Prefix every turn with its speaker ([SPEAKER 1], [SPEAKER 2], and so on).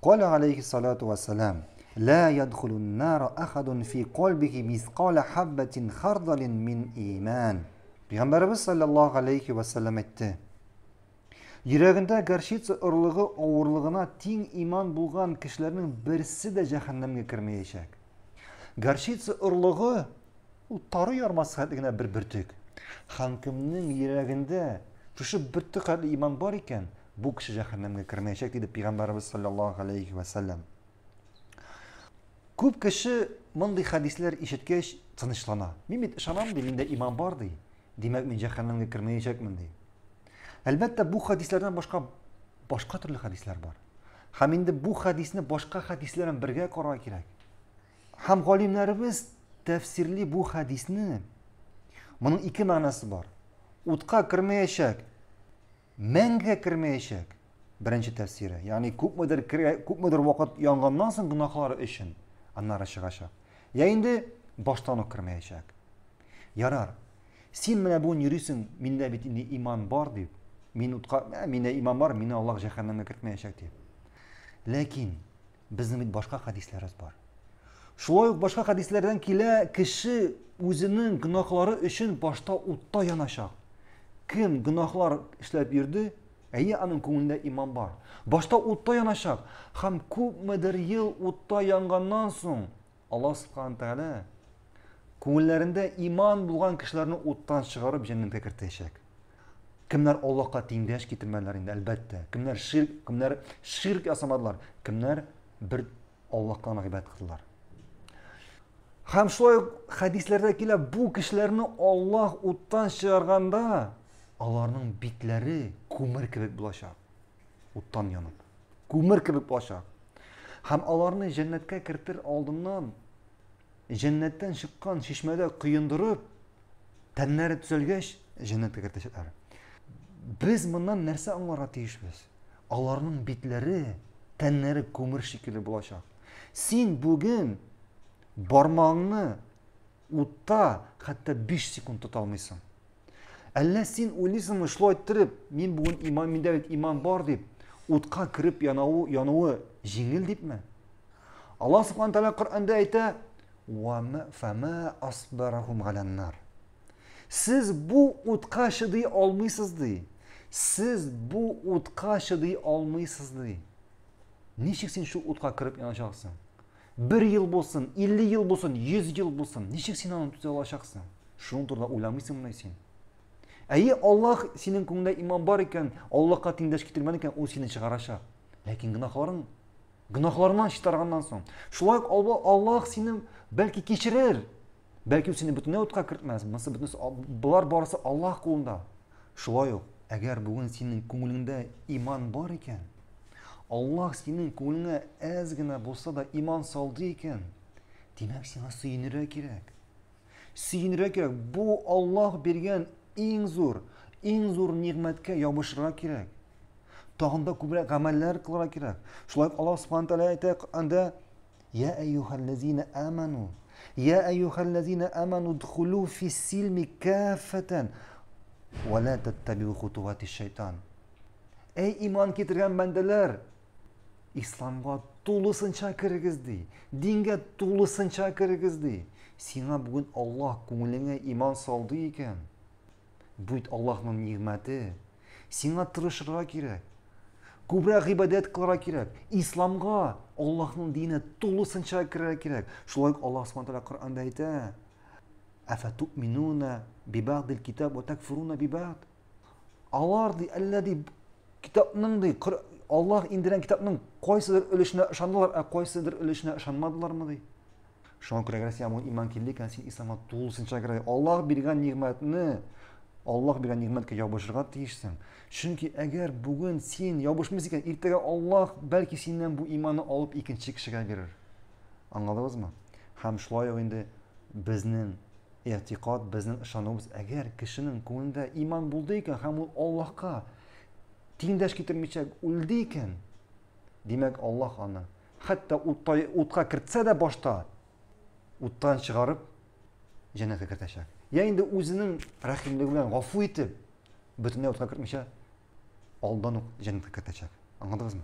[SPEAKER 1] Каля алейхиссалату вассалам, Ла ядхулун нара ахадун фи кальбихи мискала хаббатин хардалин мин иман. Пәйгамбәребез саллаллаһу алейхи вассалам әйтте. Йөрәгендә горчица орлыгы авырлыгына тиң иман булган кешеләрнең берсе дә җәһәннәмгә кермәячәк. Горчица орлыгы ул тары ярмасы хәтле генә бер бөртек. Һәм кемнең йөрәгендә шушы бөртек хәтле иман бар икән, бу кеше җәһәннәмгә кермәячәк, диде Пәйгамбәребез саллаллаһу алейхи ва сәлләм. Күп кеше мондый хәдисләр ишеткәч тынычлана. Мин бит ышанам ди, миндә иман бар ди. Димәк, мин җәһәннәмгә кермәячәкмен ди. Әлбәттә, бу хәдисләрдән башка башка төрле хәдисләр бар. Һәм инде бу хәдисне башка хәдисләр белән бергә карарга кирәк. Һәм галимнәребез тәфсирли бу хәдисне. Моның ике мәгънәсе бар. Утка кермәячәк, мәңгегә кермәячәк. Беренче тәфсире. Ягъни күпмедер күпмедер вакыт янганнан соң гөнаһлары өчен аннары чыгачак. Я инде баштан ук кермәячәк. Ярар. Син менә бүген йөрисең, миндә бит инде иман бар дип. Мин утка, ә, миндә иман бар, мине Аллаһ җәһәннәмгә кертмәячәк дип. Ләкин безнең бит башка хәдисләребез бар. Шулай ук башка хәдисләрдән килә, кеше үзенең гөнаһлары өчен башта утта яначак. Кем гөнаһлар эшләп йөрде, әйе, аның күңелендә иман бар. Башта утта яначак һәм күпмедер ел утта янганнан соң Аллаһ субхана тәгалә күңелләрендә иман булган кешеләрне уттан чыгарып җәннәткә кертәчәк. Кемнәр Аллаһка тиңдәш китермәделәр инде, әлбәттә. Кемнәр ширк, кемнәр ширк ясамадылар, кемнәр бер Аллаһка гына гыйбадәт кылдылар. Һәм шулай ук хәдисләрдә килә, бу кешеләрне Аллаһ уттан чыгарганда, аларның битләре күмер кебек булачак. Уттан янып. Күмер кебек булачак. Һәм аларны җәннәткә кертер алдыннан җәннәттән чыккан чишмәдә коендырып, тәннәре төзәлгәч, җәннәткә кертәчәкләр. Без моннан нәрсә аңларга тиешбез? Аларның битләре, тәннәре күмер шикелле булачак. Син бүген бармагыңны утта хәтта 5 секунд тота алмыйсың. Әллә син уйлыйсыңмы, шулай иттереп, мин бүген иман, миндә бит иман бар дип, утка кереп януы, януы җиңел дипме? Аллаһ субхана тәгалә Коръәндә әйтә, "Фама асбарахум галаннар". Сез бу утка чыдый алмыйсыз ди. Сез бу утка чыдый алмыйсыз ди. Ничек син шул утка кереп яначаксың? Бер ел булсын, 50 ел булсын, 100 ел булсын, ничек син аны түзә алачаксың? Шуның турында уйламыйсыңмы син? Әйе, Аллаһ синең күңелдә иман бар икән, Аллаһка тиңдәш китермәгән икән, ул сине чыгарачак. Ләкин гөнаһларың гөнаһларыңнан чистарганнан соң, шулай ук Аллаһ сине бәлки кичерер, бәлки ул сине бөтенләй утка кертмәс. Монысы бөтенесе болар барысы Аллаһ кулында. Шулай ук, әгәр бүген синең күңелеңдә иман бар икән, Аллаһ синең күңелеңә әз генә булса да иман салды икән, димәк, сиңа сөенергә кирәк. Сөенергә кирәк. Бу Аллаһ биргән иң зур, иң зур нигъмәткә ябышырга кирәк. Тагын да күбрәк гамәлләр кылырга кирәк. Шулай ук Аллаһ Субхану тәгалә әйтә Коръәндә, Я әйюхәлләзина аману, я әйюхәлләзина аману дхулу фиссилми каффатан ва ла таттабиу хутувати шайтан. Әй иман китергән бәндәләр, исламга тулысынча керегез ди, дингә тулысынча керегез ди. Сиңа бүген Аллаһ күңелеңә иман салды икән, бу бит Аллаһның нигъмәте. Сиңа тырышырга кирәк. Күбрәк гыйбадәт кылырга кирәк. Исламга, Аллаһның диненә тулысынча керергә кирәк. Шулай ук Аллаһ Субхану тәгалә Коръәндә әйтә: Афату'минуна бибa'дил китаб ва такфуруна бибa'д. Алар ди, әллә ди, китапның ди, Аллаһ индергән китапның кайсыдыр өлешенә ышандылар, ә кайсыдыр өлешенә ышанмадылармы ди. Шуңа күрә әгәр сиңа бүген иман килде икән, син исламга тулысынча керә. Аллаһ биргән нигъмәтне Аллаһ биргән нигъмәткә ябышырга тиешсең. Чөнки әгәр бүген син ябышмыйсың икән, иртәгә Аллаһ бәлки синнән бу иманны алып икенче кешегә бирер. Аңладыгызмы? Һәм шулай ук инде безнең Игътикад, безнең ышануыбыз, әгәр кешенең күңелендә иман булды икән һәм ул Аллаһка тиңдәш китермичә үлде икән, димәк, Аллаһ аны хәтта утта, утка кертсә дә башта уттан чыгарып җәннәткә кертәчәк. Я инде үзенең рәхимлеге белән гафу итеп, бөтенләй утка кертмичә, алдан ук җәннәткә кертәчәк. Аңладыгызмы?